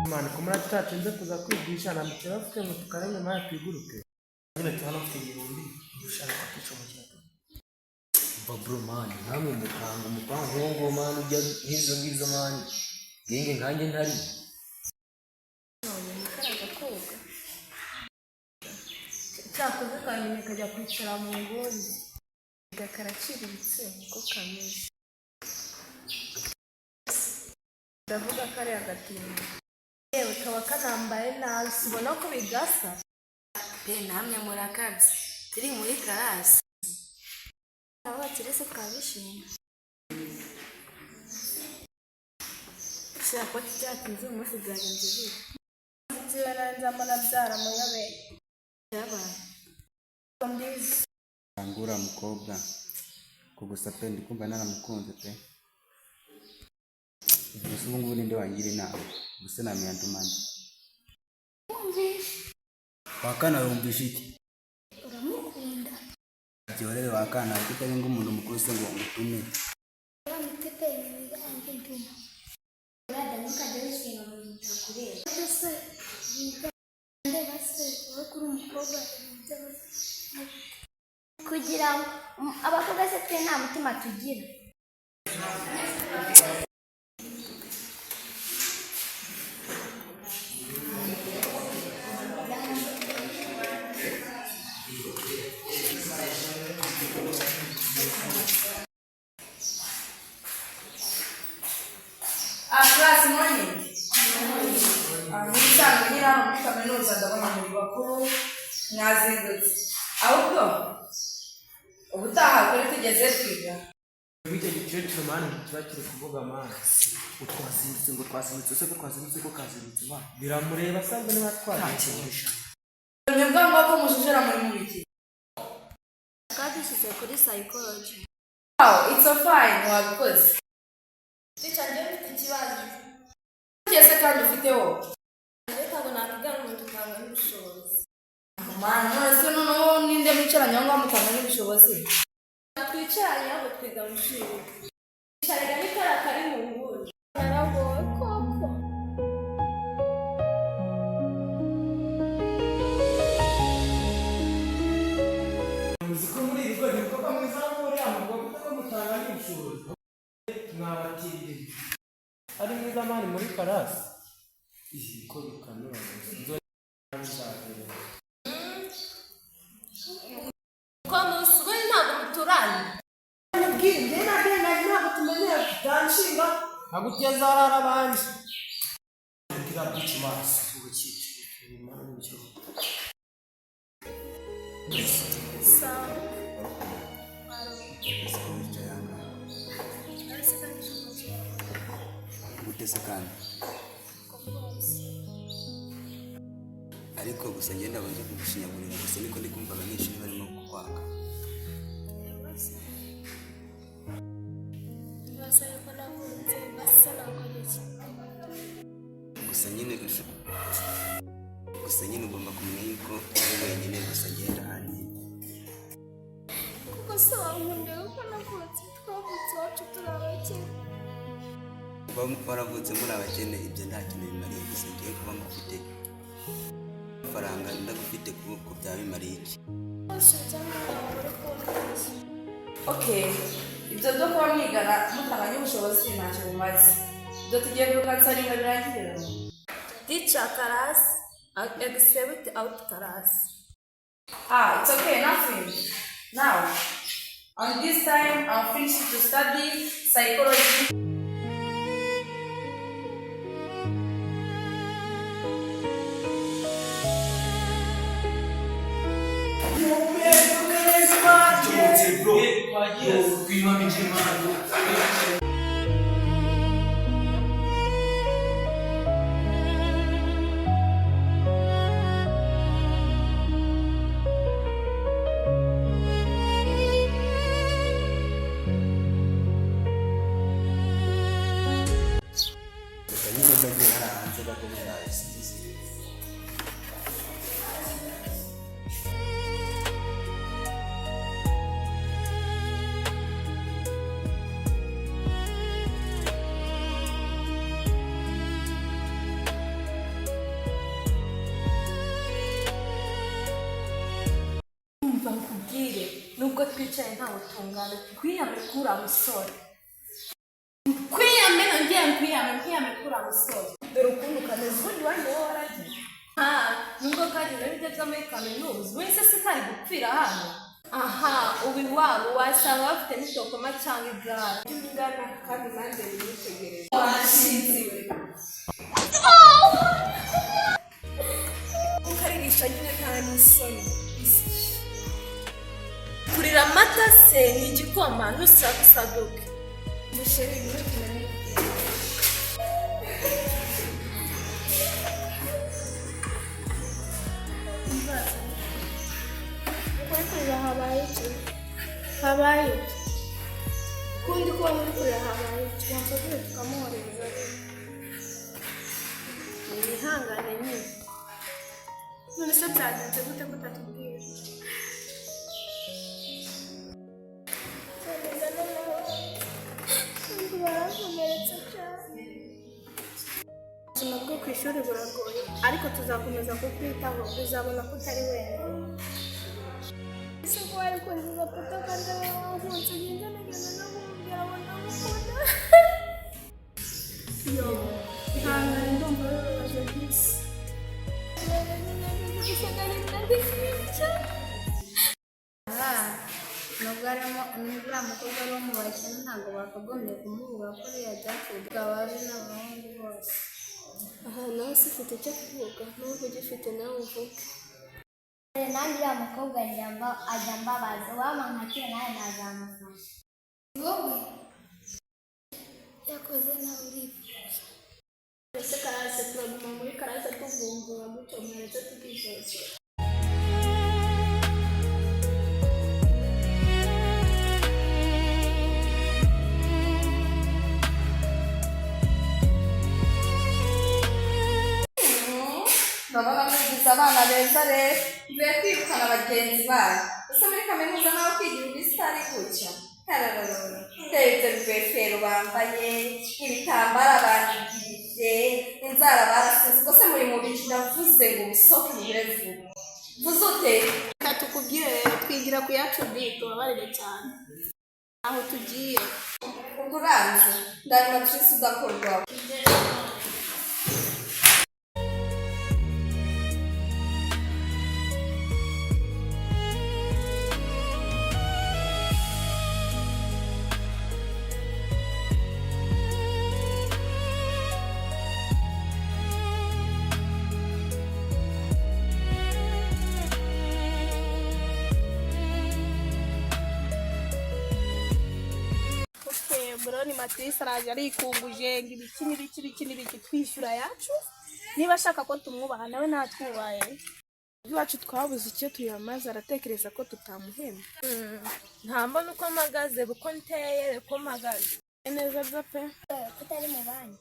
Man, ko muri tutatinze kuza kwigisha nta mukino bafite ngo tukarenge nawe twiguruke. Nyine tuhano mfite 1000 ushaka kwicomokera. Umva bro man, namwe mupanga umupango nk'uwo nguwo man, ujya nk'izo ngizo man, genge nkanjye ntari. None karaga koga. Cyakoze kamenye kajya kwicara mu nguni. Karaciriritse niko kameze. Ndavuga kariya gatimba. Yewe kaba kanambaye nabi, ubona ko bigasa. Pe namwe murakabye turi muri karasi. Abo bakire se twabishimye. Ushaka ko cyatinze uyu munsi byagenze bite? Ibyo nanjye mbona byaramuyobeye. Byabaye. Mbizi. Ngura mukobwa kugusa pe, ndikumva naramukunze pe. Gusa ubu ngubu ninde wangira inama? Gusa namenya ndumane. Wakana wumvisha iki? Uramukunda. Byorere wakana utari ngo umuntu mukuru se ngo ngutume. Uramutete yanjye nduma. Brada, ntukajya wishinga mu bintu bitakureba. Ese ndeba se wowe kuri umukobwa ibintu by'abasore. Kugira ngo abakobwa se twe nta mutima tugira. Ah, class morning. Ah, nk'ibisanzwe nyine hano muri kaminuza ndabona muri bakuru mwazindutse. Ahubwo ubutaha kuri tugeze twiga. Icyo gikecuru man kiba kiri kuvuga man. Ngo twazindutse, ngo twazindutse se, ko twazindutse, ko kazindutse ba. Biramureba asanzwe niba atwaye. Ntakinisha. Mwebwe ngo ko mujujura muri mu biki? Twadushyize kuri psychology. Wow, it's so fine, wabikoze. Teacher, njyewe mfite ikibazo. Ugeze kandi ufite wowe. Njyewe ntabwo nakwigana umuntu utangana n'ubushobozi. Man, none se noneho ninde mwicaranye aho ngaho mutangana n'ubushobozi? Twicaranye ahubwo twiga mu ishuri. Twicaraga n'itara kari mu nguni. Naragowe koko. Muzi ko muri iri rwego ibikorwa mwiza muri amuvuga ko mutanga n'ubushobozi. Mwabatiriye. Ari mwiza man muri karasi. Izi ko bikanura. Nzagera. Ko musubuye ntabwo muturanye. Ubwenge nabwenge ntabwo tumenyera tutanshinga. Aguteza arara abandi. Kira bici maso ubukici. Imana n'ibyo. Sawa. Ese ko wicaye aha ngaha? Gute se kandi? Ariko gusa ngenda banze kugushinyagurira gusa niko ndi kumva abanyeshuri barimo kukwaka. Gusa nyine ugomba kumenya yuko ari wenyine gusa ngenda ahandi. Kuko se wankundira kuko navutse twavutse iwacu turi abakene. Kuba waravutse muri abakene ibyo nta kintu bimariye, gusa ngiye kuba ngufite amafaranga ndagufite kuko byaba bimariye iki? Okay, ibyo byo kuba mwigana mutanganye ubushobozi ntacyo bimaze. Ibyo tugiye kubikansaringa birangirira. Teacher class except out class. Ah, it's okay, nothing. Now, on this time, I'm finished to study psychology. Bro. Twiba bici man. Reka nyine mbagiye hariya hanze gato birayi sinzi. twicaye ntawe tungana. Twiyame kuri musore, kwiyame, nongeye nkwiyame, nkwiyame kuri musore. Dore ukuntu kameze, ubundi wanjye wowe waragiye. Ha, nubwo kageze n'ibyo byo muri kaminuza, ubundi se kari gupfira hano? Aha ubu iwabo wasanga bafite n'itokoma cyangwa igare. Ingana kandi nanjye niyitegereze. Washinziwe. Ukaririsha nyine, nta n'isoni. Kurira amata se ni igikoma? Ntusagusaguke. Musheri, ntukinane. Uri kurira habaye iki? Habaye iki? Kundi kuba muri kurira habaye iki? Wamfashije tukamuhoreza. Wihangane nyine. None se byagenze gute ko utatubwira? None noneho barakomeretse cyane. Ubuzima bwo ku ishuri buragoye, ariko tuzakomeza kukwitaho, uzabona ko utari wenyine. Ese ko wari kunziza poto kandi ari wowe wankunze, ngenda nagenda no kumubwira ngo ndamukunda. Yo, ihangane, ndumva bibabaje byinshi. Nubwo arimo, nubwo uriya mukobwa ari uwo mu bakene, ntabwo bakagombye kumuvuga kuriya. Byacibwa abazi n'abahungu bose. Aha nawe se ufite icyo kuvuga? N'ubu ugifite, nawe uvuge. Nanjye uriya mukobwa ajya ambabaza, uwampa nkakira nawe nazamufasha. Wowe yakoze nawe urifuza. Ese karase, turaguma muri karase tuvumbura gutyo? Mwaretse tukisohokera. Ndabona mwigize abana beza rero, mvuye kwirukana bagenzi banyu. Ese muri kaminuza nawe kwigira ubusitani gutya? Karararara, reba ibyo bigofero bambaye, ibitambara banigirije, inzara barasize. Ubwo se muri mu biki? Ndavuze ngo musohoke mugire vuba. Vuze ute? Reka tukubwire rero, twigira ku yacu di, tubabarire cyane aho tugiye. Ubwo uranze ndanyuma byinshi udakorwa. Buroni Matirisi araje arikunguje ngo ibiki n'ibiki, ibiki n'ibiki. Twishyura yacu. Niba ashaka ko tumwubaha, nawe natwubahe. Iwacu twabuze icyo tuyamaze, aratekereza ko tutamuhemba. Nta mbona uko mpagaze, uko nteye, uko mpagaze. Neza byo pe. Kutari mu bandi.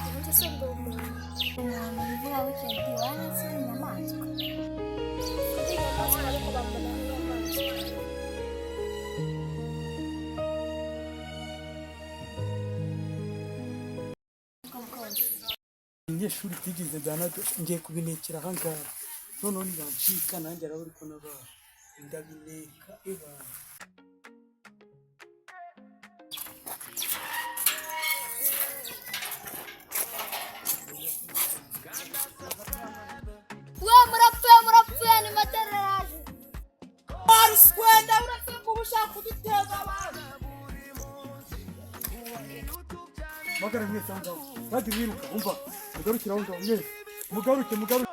Ubundi se ubwo umuntu uvuga gutya ati wana se inyamaswa? Ndi inyamaswa, ariko bambona nk'inyamaswa. Ubwo bwose. Abanyeshuri byigize dana, ngiye kubinekera ahangaha noneho nibancika nanjye araba, ariko nabaye ndabineka ibanga. We murapfuye, murapfuye, ni matera yaje. Waruswenda uretse kuba ushaka kuduteza abantu. Magara mwese aho ngaho, kandi mwiruka, umva, mugarukire aho ngaho mwese, mugaruke, mugaruke.